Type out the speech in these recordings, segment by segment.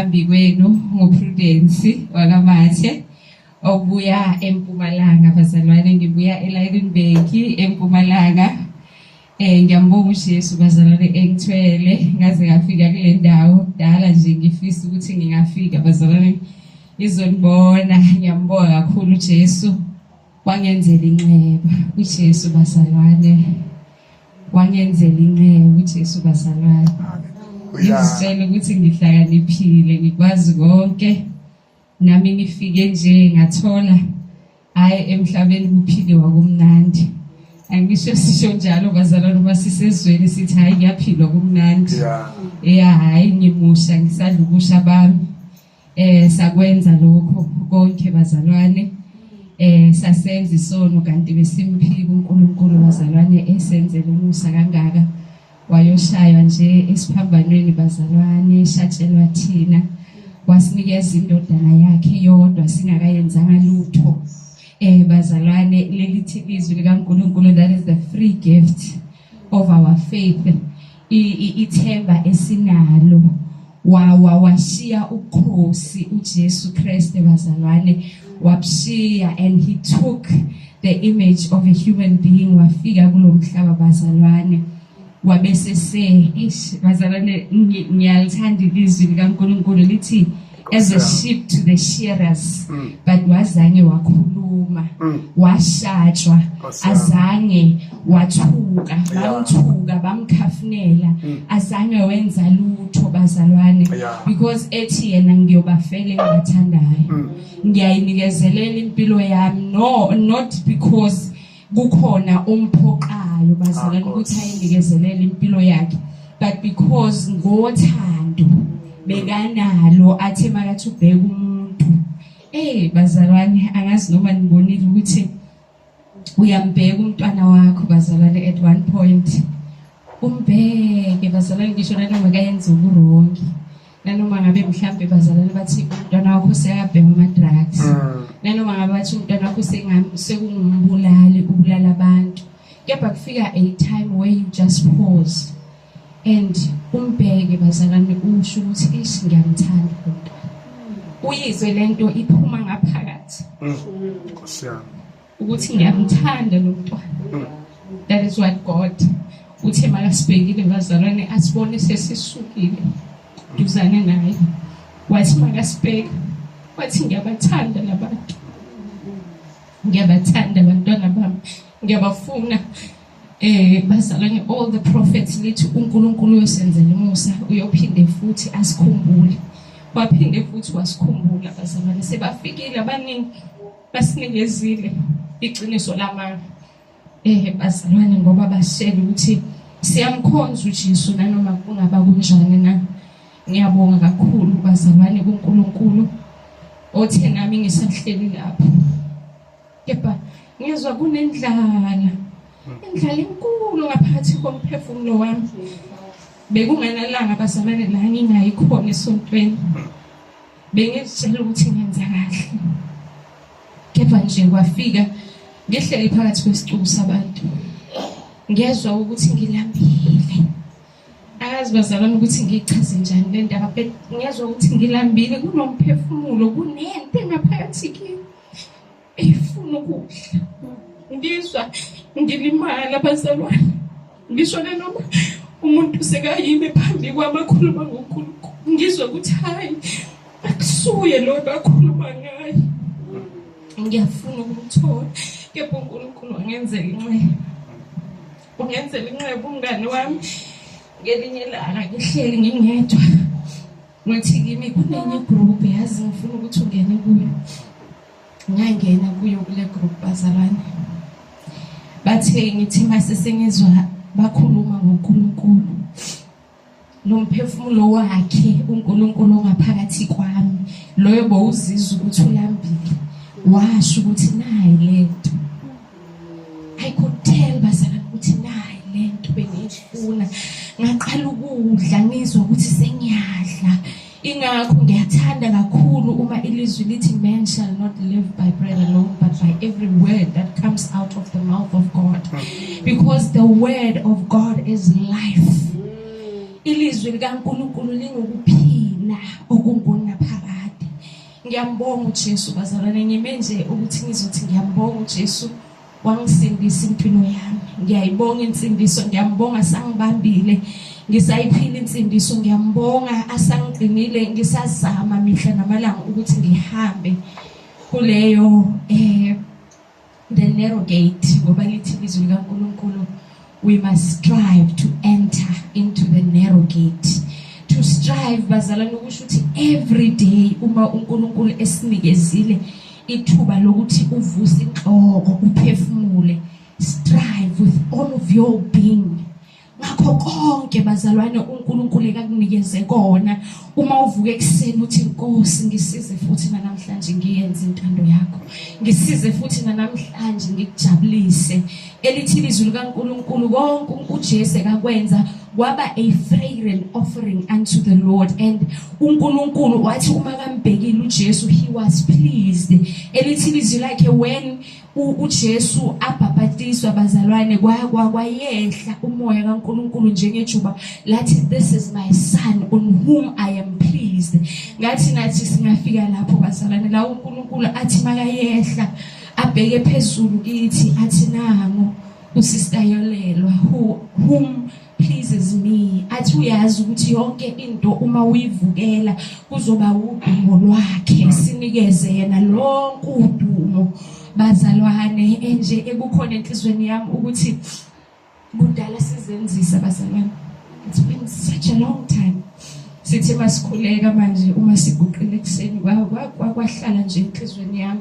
Phambi kwenu nguPrudence wakaMathe obuya eMpumalanga, bazalwane. Ngibuya eLydenburg, eMpumalanga. Ngiyambonga uJesu, bazalwane, engithwele ngaze ngafika kule ndawo. Kudala nje ngifisa ukuthi ngingafika, bazalwane, ngizonibona. Ngiyambonga kakhulu uJesu, wangenzela inxeba uJesu, bazalwane, wangenzela inxeba uJesu, bazalwane. Ngizitshela ukuthi ngihlakaniphile, ngikwazi konke, nami ngifike nje ngathola, hayi, emhlabeni kuphiliwa kumnandi. Angisho sisho njalo, bazalwane, uma sisezweni sithi, "Hayi, kuyaphilwa, kumnandi." Ya, hayi, ngimusha, ngisadla ubusha bami. Sakwenza lokho konke, bazalwane. Sasenza isono kanti besimphika uNkulunkulu, bazalwane, esenzele umusa kangaka, wayoshaywa nje esiphambanweni, bazalwane, eshatshelwa thina, wasinikeza indodana yakhe yodwa singakayenzanga lutho. Bazalwane, lelithi izwi likaNkulunkulu, that is the free gift of our faith, ithemba esinalo. Washiya ubukhosi uJesu Kristu, bazalwane, wabushiya and he took the image of a human being, wafika kulomhlaba, bazalwane, wabese se, eish, bazalwane, ngiyalithanda ilizwi likaNkulunkulu, lithi, "As a sheep to the shearers," but wazange wakhuluma, washatshwa, azange wathuka, bamthuka, bamkhafunela, azange wenza lutho, bazalwane, because ethi yena, "Ngiyobafela engibathandayo, ngiyayinikezelela impilo yami," no, not because kukhona umphoqayo, bazalwane, ukuthi ayinikezelele impilo yakhe, but because ngothando bekanalo, athe makathi ubheka umuntu. Bazalwane, angazi noma nibonile ukuthi uyambheka umntwana wakho, bazalwane, at one point umbheke, bazalwane, ngisho nanoma kayenza ubu-wrong, nanoma ngabe mhlambe, bazalwane, bathi umntwana wakho sekabhema ama-drugs, nanoma ngabe bathi umntwana wakho sekungumbulali, ubulala abantu, kepha kufika a time where you just pause and umbheke, bazalwane, usho ukuthi, "Ish, ngiyamthanda lo mntwana." Uyizwe lento iphuma ngaphakathi Nkosi yami. ukuthi ngiyamthanda lo mntwana. That is what God uthe makasibhekile, bazalwane, asibone sesisukile duzane naye, wathi makasibheka wathi, "Ngiyabathanda labantu, ngiyabathanda abantwana bami, ngiyabafuna." Bazalwane, all the prophets lithi uNkulunkulu uyosenzela umusa, uyophinde futhi asikhumbule. Waphinde futhi wasikhumbula, bazalwane. Sebafikile abaningi, basinikezile iqiniso lamanga, bazalwane, ngoba basitshela ukuthi siyamkhonza uJesu nanoma kungaba kunjani na. Ngiyabonga kakhulu, bazalwane, kuNkulunkulu othe nami ngisahleli lapho, kepha ngizwa kunendlala, indlala enkulu ngaphakathi komphefumulo wami. Bekungenalanga, bazalwane, la ngingayi khona esontweni. Bengizitshela ukuthi ngenza kahle, kepha nje kwafika ngihleli phakathi kwesicuku sabantu, ngezwa ukuthi ngilambile. Akazi, bazalwane, ukuthi ngiyichaze njani le ndaba, but ngezwa ukuthi ngilambile, kunomphefumulo, kunento engaphakathi kimi efuna ukudla. Ngizwa ngilimala, bazalwane, ngisho noma umuntu sekayime phambi kwami akhuluma ngoNkulunkulu, ngizwa ukuthi hayi, akusuye lo bakhuluma ngaye. Ngiyafuna ukumthola, kepha uNkulunkulu wangenzela inxeba, ungenzela inxeba umngane wami. Ngelinye ilanga ngihleli ngingedwa, ngathi kimi, "Kunenye group, yazi, ngifuna ukuthi ungene kuyo." Ngangena kuyo kule group, bazalwane. Bathe ngithi mase sengizwa bakhuluma ngoNkulunkulu, lo mphefumulo wakhe uNkulunkulu ongaphakathi kwami, loyo bowuzizwa ukuthi ulambile, washo ukuthi nayi lento. I could tell, bazalwane, ukuthi nayi lento bengiyifuna. Ngaqala ukudla, ngizwa ukuthi sengiyadla. Ingakho ngiyathanda kakhulu uma ilizwi lithi, "Man shall not live by bread alone, but by every word that comes out of the mouth of God," because the word of God is life. Ilizwi likaNkulunkulu lingukuphila okungunaphakade. Ngiyambonga uJesu bazalwane, ngime nje ukuthi ngizothi ngiyambonga uJesu wangisindisa impilo yami. Ngiyayibonga insindiso, ngiyambonga sangibambile, ngisayiphila insindiso, ngiyambonga asangigcinile, ngisazama mihla namalanga ukuthi ngihambe kuleyo the narrow gate, ngoba lithi ilizwi likaNkulunkulu, we must strive to enter into the narrow gate. To strive bazalwane ukusho ukuthi every day uma uNkulunkulu esinikezile ithuba lokuthi uvuse inhloko uphefumule, strive with all of your being, ngakho konke bazalwane uNkulunkulu ekakunikeze kona. Uma uvuka ekuseni uthi, Nkosi, ngisize futhi namhlanje ngiyenze intando yakho, ngisize futhi namhlanje ngikujabulise. Elithi ilizwi likaNkulunkulu, konke uJesu ekakwenza kwaba a fragrant offering unto the Lord, and uNkulunkulu wathi uma kambhekile uJesu, he was pleased. Elithi ilizwi lakhe, when uJesu abhabhatiswa bazalwane, kwayehla umoya kaNkulunkulu njengejuba, lathi, "This is my son on whom I am pleased." Ngathi nathi singafika lapho bazalwane, la uNkulunkulu athi makayehla abheke phezulu kithi athi, "Nango usister Yolelwa whom pleases me." Athi uyazi ukuthi yonke into uma uyivukela kuzoba udumo lwakhe, sinikeze yena lonke udumo bazalwane. Enje ekukhona enhlizweni yami ukuthi kudala sizenzisa bazalwane, it's been such a long time. Sithi masikhuleka manje, uma siguqile ekuseni, kwahlala nje enhlizweni yami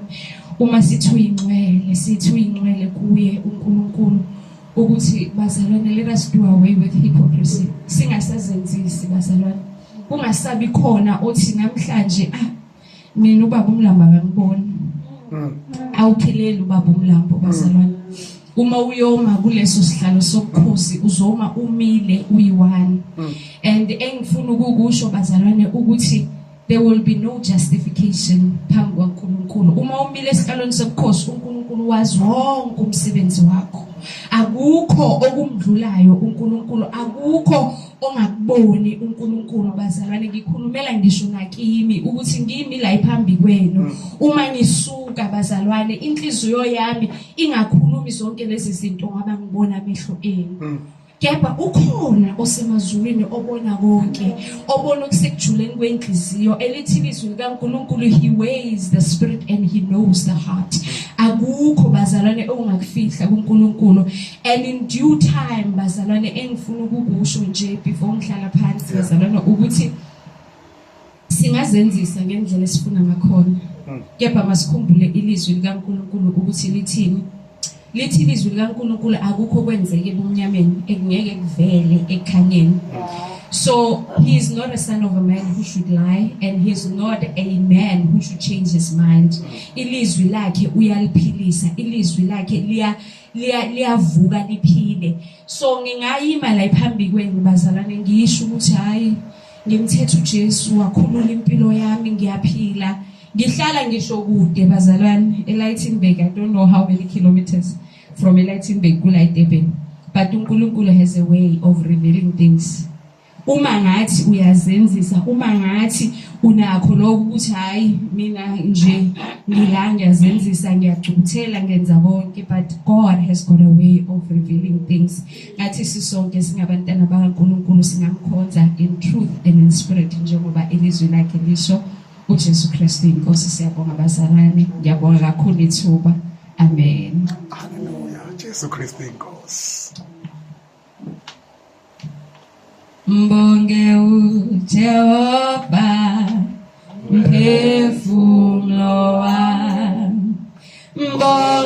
uma sithi uyingcwele, sithi uyingcwele kuye uNkulunkulu, ukuthi bazalwane, let us do away with hypocrisy, singasazenzisi bazalwane, kungasabi khona othi namhlanje, "Ah, mina ubaba uMlambo akangiboni." Awupheleli ubaba uMlambo bazalwane. Uma uyoma kuleso sihlalo sobukhosi, uzoma umile uyi-one. And engifuna ukukusho bazalwane ukuthi there will be no justification phambi kwaNkulunkulu. Uma umile esihlalweni sobukhosi, uNkulunkulu wazi wonke umsebenzi wakho, akukho okumdlulayo uNkulunkulu, akukho ongakuboni uNkulunkulu bazalwane. Ngikhulumela ngisho nakimi ukuthi ngimi la phambi kwenu, uma ngisuka bazalwane, inhliziyo yami ingakhulumi zonke lezi zinto ngoba ngibona amehlo enu, kepha ukhona osemazulwini obona konke, obona okusekujuleni kwenhliziyo. Elithi ilizwi likaNkulunkulu, he weighs the spirit and he knows the heart. Akukho bazalwane okungakufihla kuNkulunkulu. And in due time bazalwane, engifuna ukukusho nje before ngihlala phansi bazalwane, ukuthi singazenzisa ngendlela esifuna ngakhona, kepha masikhumbule ilizwi likaNkulunkulu ukuthi lithini. Lithi ilizwi likaNkulunkulu, akukho kwenzeke ebumnyameni ekungeke kuvele ekukhanyeni. So he is not a son of a man who should lie, and he is not a man who should change his mind. Ilizwi lakhe uyaliphilisa, ilizwi lakhe liya liyavuka liphile. So ngingayima la phambi kwenu bazalwane, ngisho ukuthi hayi, ngimthethe uJesu, wakhulula impilo yami, ngiyaphila. Ngihlala ngisho kude bazalwane, eLightenburg. I don't know how many kilometers from eLightenburg kula eDurban, but uNkulunkulu has a way of revealing things. Uma ngathi uyazenzisa, uma ngathi unakho lokho ukuthi hayi, mina nje ngila, ngiyazenzisa, ngiyacukuthela, ngenza konke, but God has got a way of revealing things. Ngathi sisonke singabantwana bakaNkulunkulu singamkhonza in truth and in spirit, njengoba ilizwi lakhe lisho. uJesu Kristu inkosi. Siyabonga bazalwane, ngiyabonga kakhulu ithuba. Amen. Haleluya, Jesu Kristu inkosi. Mbonge uJehova, mphefumulo wami, mbonge.